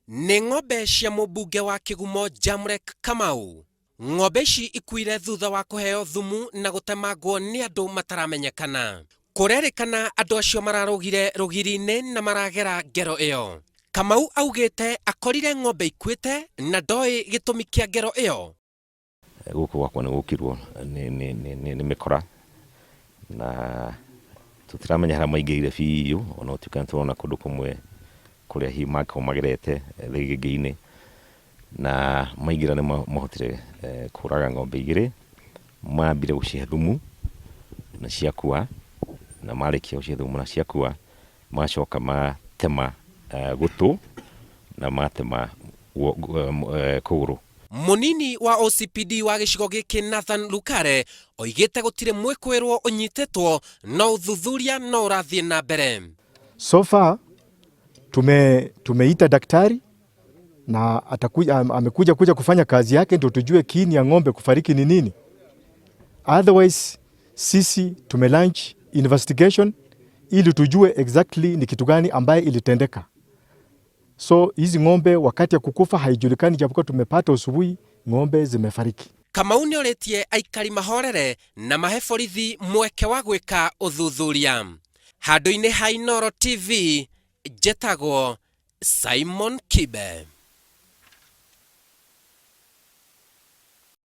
Nĩ ng'ombe cia mũmbunge wa Kĩgumo Jamrek Kamau. Ng'ombe ici ikuire thutha wa kũheo thumu na gũtemangwo nĩ andũ mataramenyekana. Kũrerĩkana andũ acio mararũgire rũgiri-inĩ na maragera ngero ĩyo. Kamau augĩte akorire ng'ombe ikuĩte na ndoĩ gĩtũmi kĩa ngero ĩyo. Gũkũ gwakwa nĩ gũkirwo nĩ mĩkora na tũtiramenya harĩa maingĩrire biũ, ona gũtuĩka nĩ tũrona kũndũ kũmwe kũrĩa hihi mangĩkorwo magerete thĩgĩngĩ-inĩ, na maingĩra nĩ mahotire kũraga ng'ombe igĩrĩ, mambire gũcihe thumu na ciakua, na marĩkia gũcihe thumu na ciakua, macoka matema gũtũ na matema kũgũrũ. Mũnini wa OCPD wa gĩcigo gĩkĩ Nathan Lukare oigĩte gũtirĩ mwĩkũĩrwo ũnyitĩtwo no ũthuthuria no ũrathiĩ na mbere. So far tumeita daktari na atakuja, amekuja kuja kufanya kazi yake ndio tujue kiini ya ng'ombe kufariki ni nini. Otherwise sisi tume launch investigation ili tujue exactly ni kitu gani ambaye ilitendeka. So hizi ng'ombe wakati ya kukufa haijulikani, japokuwa tumepata usubuhi ng'ombe zimefariki. Kamau nĩorĩtie aikari mahorere na mahe borithi mweke wa gwĩka ũthuthuria. Handũ-inĩ ha Inooro TV, njĩtagwo Simon Kibe.